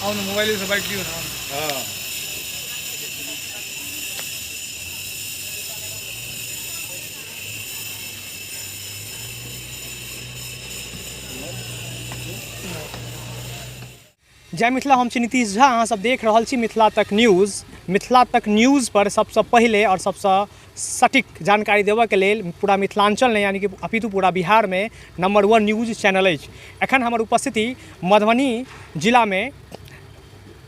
आउ ने मोबाइल से बाइट लियौ ने। हँ। जय मिथिला, हम छी नीतीश झा, अहाँ सब देख रहल छी मिथिला तक न्यूज़। मिथिला तक न्यूज़ पर सबसँ पहिले आओर सबसँ सटीक जानकारी देबऽके लेल पूरा मिथिलाञ्चल नहि यानी कि अपितु पूरा बिहारमे नम्बर 1 न्यूज़ चैनल अछि। एखन हमर उपस्थिति मधुबनी जिलामे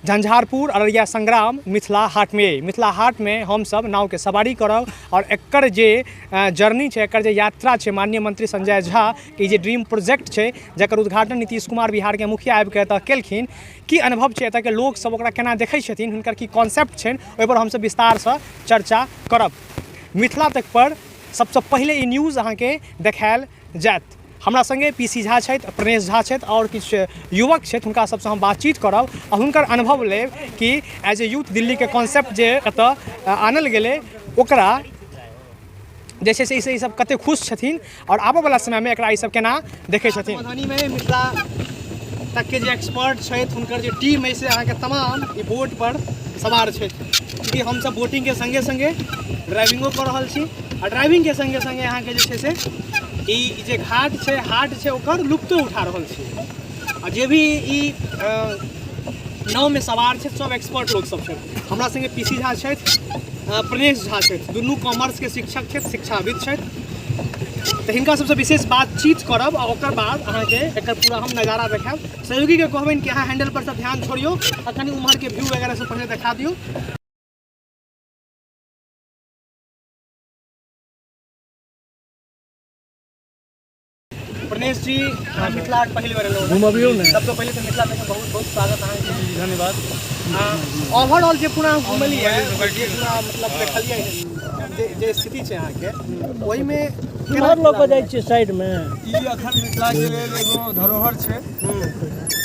झंझारपुर अररिया संग्राम मिथिला हाटमे अइ। मिथिला हाटमे हमसब नावके सवारी करब आओर एकर जे जर्नी छै, एकर जे यात्रा छै, माननीय मंत्री संजय झा के जे ड्रीम प्रोजेक्ट छै जकर उद्घाटन नीतीश कुमार बिहारके मुखिया आबिके एतऽ केलखिन, की अनुभव छै, एतऽके लोकसब ओकरा केना देखै छथिन, हुनकर की कॉन्सेप्ट छनि, ओहिपर हमसब विस्तारसँ चर्चा करब। मिथिला तक पर सबसँ पहिले ई न्यूज़ अहाँके देखायल जायत। हमरा सङ्गे पी सी झा छथि, प्रणेश झा छथि आओर किछु युवक छथि, हुनका सबसँ हम बातचीत करब आ हुनकर अनुभव लेब कि एज ए यूथ दिल्लीके कॉन्सेप्ट जे एतऽ आनल गेलै ओकरा जे छै से ई सब कते खुश छथिन आओर आबऽवला समयमे एकरा ई सब केना देखै छथिन। मधुबनीमे मिथिला तकके जे एक्सपर्ट छथि, हुनकर जे टीम अइ से अहाँके तमाम ई बोट पर सवार छथि। चूँकि हमसब बोटिंगके सङ्गे सङ्गे ड्राइविंगो कऽ रहल छी आ ड्राइविंगके सङ्गे सङ्गे अहाँके जे छै से ई जे घाट छै, हाट छै, ओकर लुप्तो उठा रहल छी। आ जे भी ई नावमे सवार छथि सब एक्सपर्ट लोक सब छथि। हमरा सङ्गे पी सी झा छथि, प्रणेश झा छथि, दुनू कॉमर्सके शिक्षक छथि, शिक्षाविद छथि। तऽ हिनका सबसँ विशेष बातचीत करब आ ओकर बाद अहाँके एकर पूरा हम नजारा देखायब। सहयोगीके कहबनि कि अहाँ हैंडल पर सब ध्यान छोड़ियौ आ कनि उम्हरके व्यू वगैरह सब पहिले देखा दियौ। प्रणेश जी, अहाँ मिथिला हाट पहिल बेर एलहुँ? घुमबियौ ने। सबसँ पहिले तऽ मिथिला में बहुत बहुत स्वागत अहाँके। जी, धन्यवाद। ओवरऑल जे पूरा घुमलियै, जे पूरा मतलब देखलियै, जे जे स्थिति छै अहाँके, ओहिमे केम्हर लऽ कऽ जाइ छियै साइडमे? ई अखन मिथिलाके लेल एगो धरोहर छै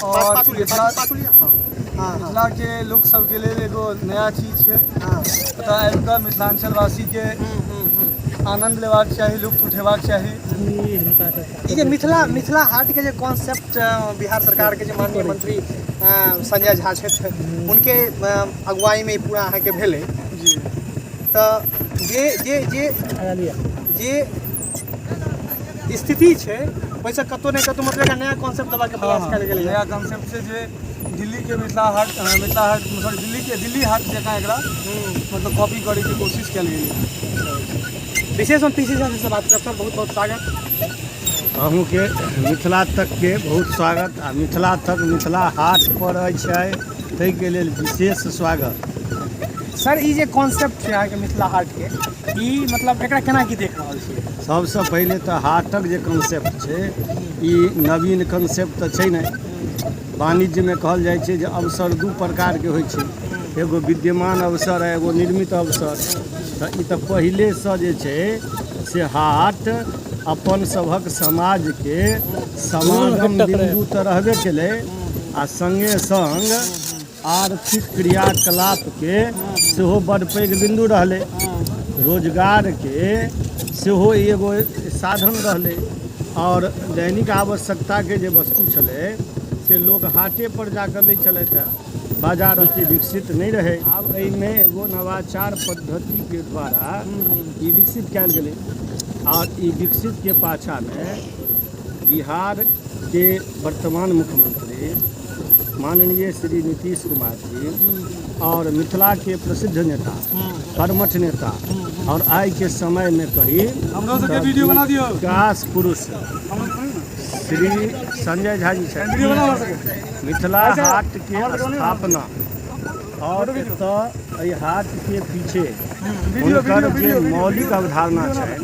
और पाछू लिअ, मिथिला पाछू लिअ। हँ हँ हँ मिथिलाके लोक सबके लेल एगो नया चीज छै। हँ। एतऽ आबि कऽ मिथिलाञ्चलवासीके आनन्द लेबाक चाही, लुत्फ उठेबाक चाही। ई जे मिथिला मिथिला हाट के जे कॉन्सेप्ट बिहार सरकार के जे माननीय मंत्री संजय झा छथि, हुनके अगुवाई में ई पूरा अहाँके भेलै जी। तऽ जे जे जे जे स्थिति छै ओहिसँ कतहु ने कतहु मतलब एकटा नया कॉन्सेप्ट देबाके प्रयास कयल गेलै। नया कॉन्सेप्ट छै जे दिल्लीके मिथिला हाट, मिथिला हाट सॉरी, दिल्लीके दिल्ली हाट जकाँ एकरा मतलब कॉपी करैके कोशिश कयल गेलै। विशेष हम पीसी झा से बात करब। सर, बहुत बहुत स्वागत। अहूँके मिथिला तकके बहुत स्वागत आ मिथिला तक मिथिला हाट पर अछि आइ, ताहिके लेल विशेष स्वागत। सर, ई जे कॉन्सेप्ट छै अहाँके मिथिला हाटके, ई मतलब एकरा केना की देख रहल छियै? सबसँ पहिले तऽ हाटक जे कॉन्सेप्ट छै ई नवीन कॉन्सेप्ट तऽ छै नहि। वाणिज्यमे कहल जाइ छै जे अवसर दू प्रकारके होइ छै, एगो विद्यमान अवसर आ एगो निर्मित अवसर। तऽ ई तऽ पहिलेसँ जे छै से हाट अपन सभक समाजके समागम बिन्दु तऽ रहबे केलै आ सङ्गे सङ्ग आर्थिक क्रियाकलापके सेहो बड्ड पैघ बिन्दु रहलै, रोजगारके सेहो एगो साधन रहलै आओर दैनिक आवश्यकताके जे वस्तु छलै से लोक हाटे पर जाकऽ लै छलथि हेँ। बाजार ओते विकसित नहि रहै। आब एहिमे एगो नवाचार पद्धतिके द्वारा ई विकसित कयल गेलै आओर ई विकसितके पाछाँमे बिहारके वर्तमान मुख्यमंत्री माननीय श्री नीतीश कुमार जी आओर मिथिलाके प्रसिद्ध नेता, कर्मठ नेता आओर आइके समयमे कही हमरो सबके वीडियो बना दियौ। विकास पुरुष श्री संजय झा जी छथि। वीडियो बनाओ हमरा सबके। मिथिला हाटके स्थापना आओर एतऽ एहि हाटके पीछे हुनकर जे मौलिक अवधारणा छै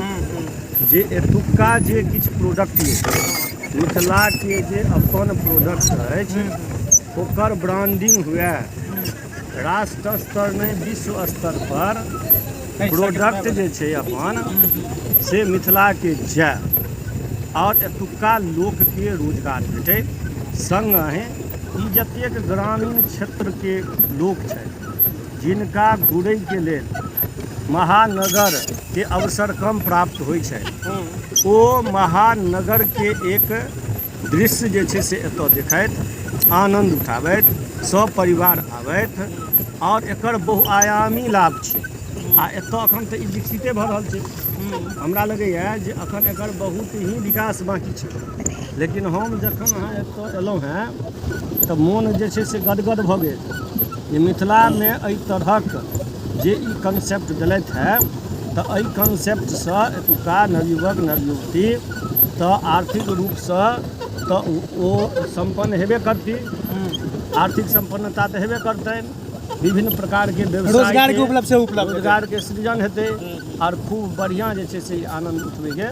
जे एतुक्का जे किछु प्रोडक्ट यऽ, मिथिलाके जे अपन प्रोडक्ट अछि ओकर ब्रांडिंग हुए, राष्ट्र स्तर नहि विश्व स्तर पर प्रोडक्ट जे छै अपन से मिथिलाके जाय आओर एतुक्का लोकके रोजगार भेटै। सङ्गहि ई जतेक ग्रामीण क्षेत्रके लोक छथि जिनका घुरैके लेल महानगरके अवसर कम प्राप्त होइ छै, ओ महानगरके एक दृश्य जे छै से एतऽ देखथि, आनन्द उठाबथि, सब परिवार आबथि आओर एकर बहुआयामी लाभ छै। आ एतऽ अखन तऽ ई विकसिते भऽ रहल छै। हमरा लगैए जे अखन एकर बहुत ही विकास बाँकी छै। लेकिन हम जखन अहाँ एतऽ एलहुँ हेँ तऽ मोन जे छै से गदगद भऽ गेल जे मिथिलामे एहि तरहक जे ई कॉन्सेप्ट देलथि हेँ तऽ एहि कॉन्सेप्टसँ एतुका नवयुवक नवयुवती तऽ आर्थिक रूपसँ तऽ ओ सम्पन्न हेबे करती, आर्थिक सम्पन्नता तऽ हेबे करतनि, विभिन्न प्रकारके व्यवसाय रोजगारके उपलब्ध से उपलब्ध रोजगारके सृजन हेतै आओर खूब बढ़िआँ जे छै से आनन्द उठबैके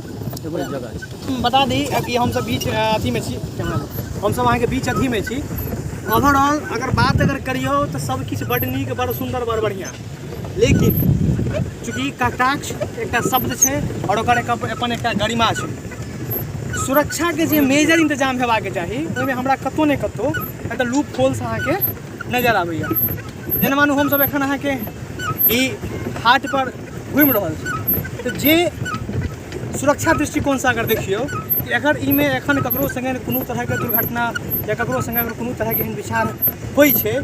एगो जगह छै। बता दी कि हमसब बीच अथीमे छी, हमसब अहाँके बीच अथीमे छी। ओवरऑल अगर बात अगर करियौ तऽ सब किछु बड्ड नीक, बड़ सुन्दर, बड़ बढ़िआँ, लेकिन चूँकि कटाक्ष एकटा शब्द छै आओर ओकर एक अपन एकटा गरिमा छै, सुरक्षाके जे मेजर इन्तजाम हेबाके चाही ओहिमे हमरा कतहु ने कतहु एकटा लूप होल्स अहाँके नजर आबैए। जेना मानू हमसब एखन अहाँके ई हाटपर घुमि रहल छी तऽ जे सुरक्षा दृष्टिकोणसँ अगर देखियौ तऽ अगर ईमे एखन ककरो सङ्गे कोनो तरहके दुर्घटना या ककरो सङ्गे अगर कोनो तरहके एहन विचार होइ छै,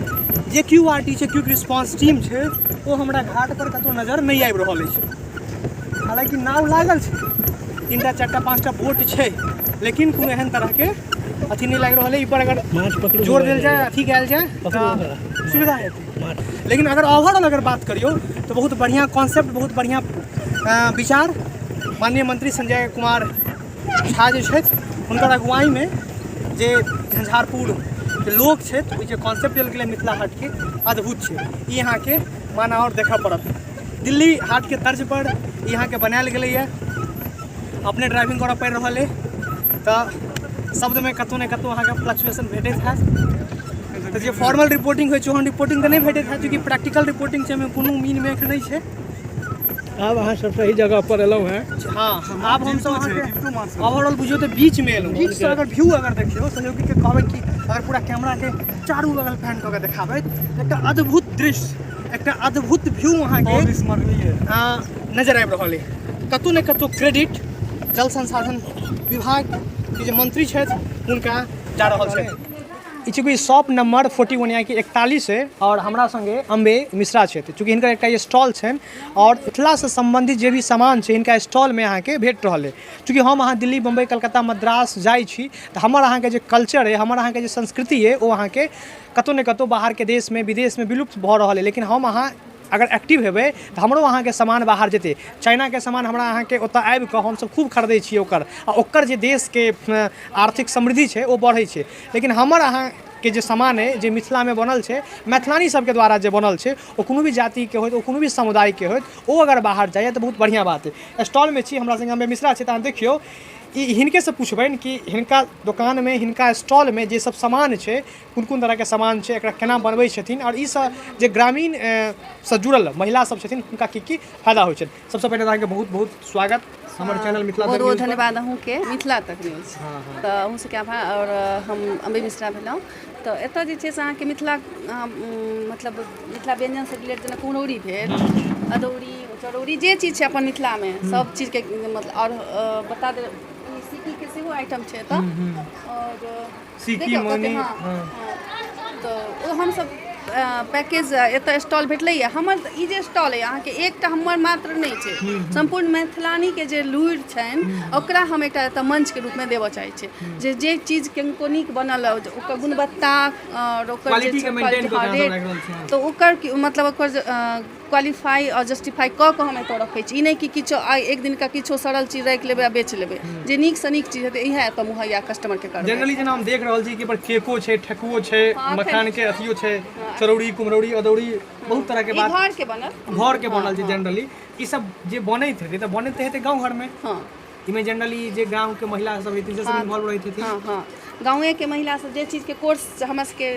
जे क्यू आर टी छै, क्विक रिस्पॉन्स टीम छै, ओ हमरा घाटपर कतहु नजर नहि आबि रहल अछि। हालाँकि नाव लागल छै, 3टा 4टा 5टा बोट छै, लेकिन कोनो एहन तरहके अथी नहि लागि रहल है। ई पर अगर जोर देल जाय, अथी कयल जाय तऽ सुविधा हेतै। लेकिन अगर ओवरऑल अगर बात करियौ तऽ बहुत बढ़िआँ कॉन्सेप्ट, बहुत बढ़िआँ विचार माननीय मंत्री संजय कुमार झा जे छथि हुनकर अगुवाईमे जे झंझारपुरके लोक छथि ओ जे कॉन्सेप्ट देल गेलै मिथिला हाटके, अद्भुत छै। ई अहाँके माना आओर देखऽ पड़त। दिल्ली हाटके तर्जपर ई अहाँके बनायल गेलैए। अपने ड्राइविंग करऽ पड़ि रहल अइ तऽ शब्दमे कतहु ने कतहु अहाँके फ्लक्चुएशन भेटैत हैत। तऽ जे फॉर्मल रिपोर्टिंग होइ छै ओहन रिपोर्टिंग तऽ नहि भेटैत हैत, चूँकि प्रैक्टिकल रिपोर्टिंग छै, ओहिमे कोनो मीन मेख नहि छै। आब अहाँ सब सही जगह पर एलहुँ हेँ। हँ, आब हमसब अहाँके ओवरऑल बुझियौ तऽ बीचमे एलहुँ। बीचसँ अगर व्यू अगर देखियौ, सहयोगीके कहबै कि अगर पूरा कैमराके चारू बगल फैन कऽ के देखाबै, एकटा अद्भुत दृश्य, एकटा अद्भुत व्यू अहाँके अविस्मरणीय नजर आबि रहल अइ। कतहु ने कतहु क्रेडिट जल संसाधन विभागके जे मंत्री छथि हुनका जा रहल छनि। ई चूँकि शॉप नंबर 41 यानी कि 41 है और हमरा संगे अम्बे मिश्रा छथि, चूँकि हिनकर एकटा स्टॉल छनि और मिथिलासँ सम्बन्धित जे भी सामान छै हिनका स्टॉलमे अहाँके भेट रहल अइ। चूँकि हम अहाँ दिल्ली, बम्बई, कलकत्ता, मद्रास जाइ छी तऽ हमर अहाँके जे कल्चर अइ, हमर अहाँके जे संस्कृति अइ, ओ अहाँके कतहु ने कतहु बाहरके देशमे, विदेशमे विलुप्त भऽ रहल अइ। लेकिन हम अहाँ अगर एक्टिव हेबै तऽ हमरो अहाँके सामान बाहर जेतै। चाइनाके सामान हमरा अहाँके ओतऽ आबिकऽ हमसब खूब खरीदै छियै ओकर, आओर ओकर जे देशके आर्थिक समृद्धि छै ओ बढ़ै छै। लेकिन हमर अहाँके जे सामान अइ, जे मिथिलामे बनल छै, मैथिलानी सबके द्वारा जे बनल छै, ओ कोनो भी जातिके होइत, ओ कोनो भी समुदायके होइत, ओ अगर बाहर जाइए तऽ बहुत बढ़िआँ बात अइ। स्टॉलमे छी, हमरा सङ्गे अम्बे मिश्रा छै, तऽ अहाँ देखियौ ई हिनकेसँ पुछबनि कि हिनका दोकानमे, हिनका स्टॉलमे जे सब सामान छै, कोन कोन तरहके सामान छै, एकरा केना बनबै छथिन आओर ईसँ जे ग्रामीण सँ जुड़ल महिला सब छथिन हुनका की की फायदा होइ छनि। सबसँ पहिने तऽ अहाँके बहुत बहुत स्वागत हमर चैनल मिथिला बहुत तक बहुत न्यूज पर। धन्यवाद अहूँके मिथिला तक न्यूज। तऽ अहूँ सबके आभार। आओर हम अम्बे मिश्रा भेलहुँ। तऽ एतऽ जे छै से अहाँके मिथिला मतलब मिथिला व्यञ्जनसँ रिलेटेड जेना कुम्हरौरी भेल, अदौरी, चरौरी, जे चीज छै अपन मिथिलामे सब चीजके मतलब। आओर बता देब सिक्कीके सेहो आइटम छै एतऽ। आओर सिक्की देखियौ कते, मणि, हँ, हँ। हँ। तऽ ओ हमसब पैकेज एतऽ स्टॉल भेटलैए। हमर ई जे स्टॉल अइ अहाँके एकटा हमर मात्र नहि छै, सम्पूर्ण मैथिलानीके जे लुरि छनि ओकरा हम एकटा एतऽ मंचके रूपमे देबऽ चाहै छियै। जे जे चीज किनको नीक बनल ओकर गुणवत्ता आओर ओकर जे क्वालिटीके छै मेंटेन क्वालिटी, कऽ के हँ, अहाँ सब रेट, राखि रहल छी। तऽ ओकर मतलब ओकर क्वालिफाइ आओर जस्टिफाइ कऽ कऽ हम एतऽ रखै छी। ई नहि कि किछो आइ एक दिनका किछो सड़ल चीज राखि लेबै आ बेच लेबै। जे नीकसँ नीक चीज हेतै इएह एतऽ मुहैया कस्टमरके करबै। जनरली जेना हम देख रहल छी कि एहिपर केको छै, ठेकुओ छै, हँ, एखन मखानके अथियो छै, चरौरी, कुम्हरौरी, अदौरी, बहुत तरहके ई बात घरके बनल, घरके बनल छै। जनरली ई सब जे बनैत हेतै तऽ बनैत हेतै गाँव घरमे। हँ। इमे जनरली जे गाँवके महिला सब हेथिन से सब इन्वॉल्व रहैत हेथिन। हँ हँ, गाँवेके महिला सब जे चीजके कोर्स हमरा सबके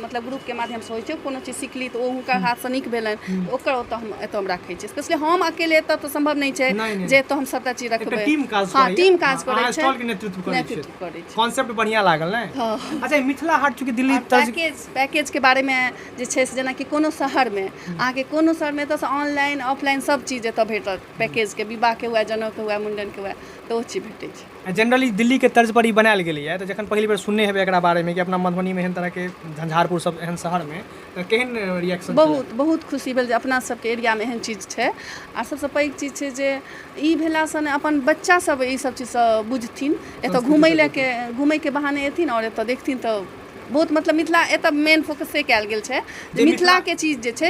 मतलब ग्रुपके माध्यमसँ होइ छै, कोनो चीज सिखली तऽ ओ हुनकर हाथसँ नीक भेलनि तऽ ओकर ओतऽ हम एतऽ हम राखै छी। स्पेशली हम अकेले एतऽ तऽ सम्भव नहि छै नहि, नहि। जे एतऽ हम सबटा चीज एकटा रखबै। टीम काज हँ, करैए। टीम काज अहाँ करै छै, स्टॉलके नेतृत्व करै छियै। नेतृत्व करै छै। कॉन्सेप्ट बढ़िआँ लागल ने। हँ। अच्छा, ई मिथिला हाट चूँकि दिल्ली आओर तर्ज पैकेजके बारेमे जे छै से जेनाकि कोनो शहरमे अहाँके कोनो शहरमे एतऽसँ ऑनलाइन ऑफलाइन सब चीज एतऽ भेटत। पैकेजके विवाहके हुए, जनउके हुए, मुण्डनके हुए, तऽ ओ चीज भेटै छै। जनरली दिल्लीके तर्ज पर ई बनायल गेलैए, तऽ जखन पहिल बेर सुनने हेबै एकरा बारेमे कि अपना मधुबनीमे एहन तरहके, झंझारपुर सब एहन शहरमे, तऽ केहन रिएक्शन? बहुत बहुत खुशी भेल जे अपना सबके एरियामे एहन चीज छै। आ सबसँ पैघ चीज छै जे ई भेलासँ ने अपन बच्चा सब ई सब चीजसँ बुझथिन, एतऽ घुमै लए के घुमैके बहाने एथिन आओर एतऽ देखथिन तऽ बहुत मतलब मिथिला एतऽ मेन फोकस से कयल गेल छै जे मिथिलाके चीज जे छै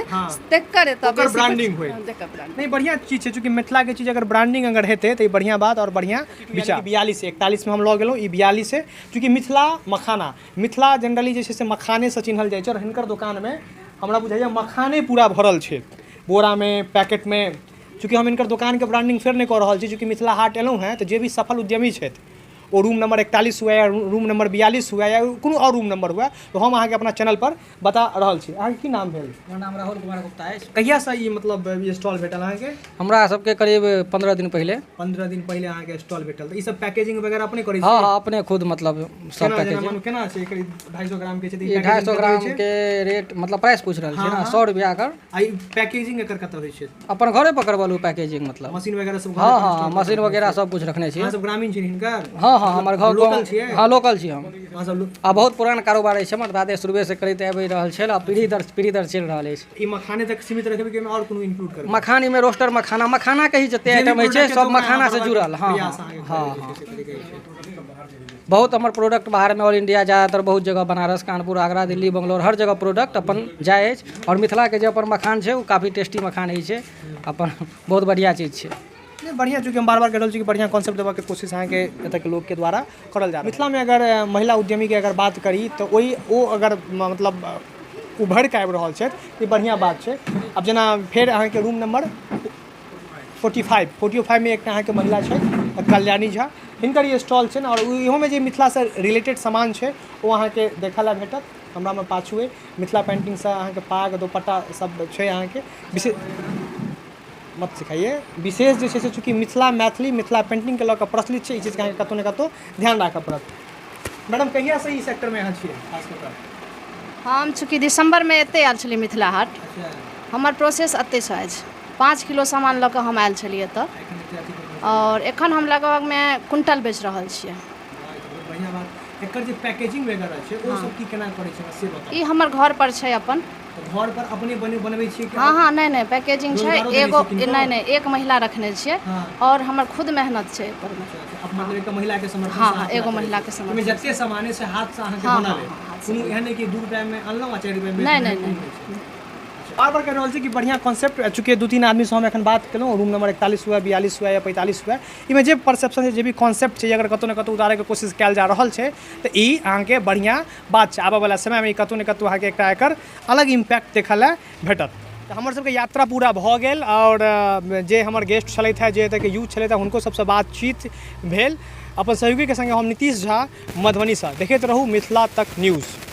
तकर एतऽ ओकर ब्रांडिंग होय, तकर ब्रांडिंग नहि। बढ़िया चीज छै, चूँकि मिथिलाके चीज अगर ब्रांडिंग अगर हेतै तऽ ई बढ़िया बात आओर बढ़िया विचार। 42 41 मे हम लऽ गेलहुँ, ई 42 है। चूँकि मिथिला मखाना, मिथिला जनरली जे छै से मखानेसँ चिन्हल जाइ छै, आओर हिनकर दोकानमे हमरा बुझाइए मखाने पूरा भरल छै बोरामे, पैकेटमे। चूँकि हम हिनकर दोकानके ब्रांडिंग फेर नहि कऽ रहल छी, चूँकि मिथिला हाट एलहुँ हेँ तऽ जे भी सफल उद्यमी छथि, ओ रूम नंबर 41 हुए या रूम नंबर 42 हुए या कोनो आओर रूम नंबर हुए, तऽ हम अहाँके अपना चैनल पर बता रहल छी। अहाँके की नाम भेल? हमर नाम राहुल कुमार गुप्ता अछि। कहियासँ ई मतलब ई स्टॉल भेटल अहाँके? हमरा सबके करीब 15 दिन पहिले। 15 दिन पहिले अहाँके स्टॉल भेटल। तऽ ई सब पैकेजिंग वगैरह अपने करै छी? हँ हँ, अपने खुद, मतलब सब केना जेना पैकेजिंग। मानू केना छै एकर? 250 ग्राम के छै तऽ ई 250 ग्राम के रेट, मतलब प्राइस पूछि रहल छी ने, 100 रुपया कर। आ ई पैकेजिंग एकर कतऽ होइ छै? अपन घरे पर करबलू पैकेजिंग, मतलब मशीन वगैरह सब? हँ हँ, मशीन वगैरह सब कुछ रखने छियै। अहाँ सब ग्रामीण छी हिनकर? हँ हँ, हमर घर लोकल छियै? हँ, लोकल छी हम। अहाँ सब आ बहुत पुरान कारोबार अछि हमर, दादे शुरुएसँ करैत आबि रहल छल आ पीढ़ी दर पीढ़ी दर चलि रहल अछि। ई मखाने तक सीमित रखबै कि एहिमे आओर कोनो इंक्लूड करबै? मखान एहिमे रोस्टर मखाना, मखानाके ही जते आइटम होइ छै सब मखानासँ जुड़ल। हँ हँ हँ, बहुत हमर प्रोडक्ट बाहरमे ऑल इंडिया ज़्यादातर बहुत जगह, बनारस, कानपुर, आगरा, दिल्ली, बंगलौर, हर जगह प्रोडक्ट अपन जाइ अछि। आओर मिथिलाके जे अपन मखान छै ओ काफी टेस्टी मखान होइ छै, अपन बहुत बढ़िआँ चीज छै। नहि, बढ़िआँ। चूँकि हम बार बार कहि रहल छी कि बढ़िआँ कॉन्सेप्ट देबाके कोशिश अहाँके एतऽके लोकके द्वारा करल जा। मिथिलामे अगर महिला उद्यमीके अगर बात करी तऽ ओहि ओ अगर मतलब उभरि कऽ आबि रहल छथि, ई बढ़िआँ बात छै। आब जेना फेर अहाँके रूम नम्बर 45, 45मे एकटा अहाँके महिला छथि, कल्याणी झा, हिनकर ई स्टॉल छनि, आओर इहोमे जे मिथिलासँ रिलेटेड सामान छै ओ अहाँके देखऽ लए भेटत। हमरामे पाछू अइ मिथिला पेन्टिंगसँ अहाँके पाग, दोपट्टा सब छै अहाँके। विशेष मत सिखाइए, विशेष जे छै से चूँकि मिथिला, मैथिली, मिथिला पेन्टिंगके लऽ कऽ प्रचलित छै, ई चीजके अहाँके कतहु ने कतहु ध्यान राखऽ पड़त। मैडम, कहियासँ ई सेक्टरमे अहाँ छियै खास कऽ कऽ? हम चूँकि दिसम्बरमे एतहि आयल छलियै मिथिला हाट, हमर प्रोसेस एतहिसँ अछि। 5 किलो सामान लऽ कऽ हम आयल छलियै एतऽ, आओर एखन हम लगभगमे क्विंटल बेच रहल छियै। बढ़िआँ बात। एकर जे पैकेजिंग वगैरह छै ओ सब की केना करै छै से बताउ। ई हमर घर पर छै अपन। घर पर अपने बनबै छियै? हँ हँ, नहि नहि, पैकेजिंग छै रोजगारो देने एगो छियै किनको? नहि नहि, एक महिला रखने छियै आओर हमर खुद मेहनत छै एहि। मतलब एकटा महिला के समर्थन? हँ हँ, एगो महिला के समर्थन। ओहिमे जते सामान छै हाथ से अहाँके हँ, बनल हँ, है? हँ, हाथ से। कोनो एहन नहि कि 2 रुपया मे अनलहुँ आ 4 रुपया मे? नहि, नहि, नहि। बार बार कहि रहल छी कि बढ़िआँ कॉन्सेप्ट। चूँकि 2-3 आदमीसँ हम एखन बात केलहुँ, रूम नंबर 41 हुए, 42 हुए या 45 हुए, एहिमे जे परसेप्शन छै, जे भी कॉन्सेप्ट छै, अगर कतहु ने कतहु उतारैके कोशिश कयल जा रहल छै तऽ ई अहाँके बढ़िआँ बात छै। आबयवला समयमे ई कतहु ने कतहु अहाँके एकटा एकर अलग इम्पैक्ट देखऽ लए भेटत। तऽ हमर सबके यात्रा पूरा भऽ गेल, आओर जे हमर गेस्ट छलथि हेँ, जे एतयके यूथ छलथि हेँ, हुनको सबसँ बातचीत भेल। अपन सहयोगीके सङ्गे हम नीतीश झा, मधुबनीसँ। देखैत रहू मिथिला तक न्यूज़।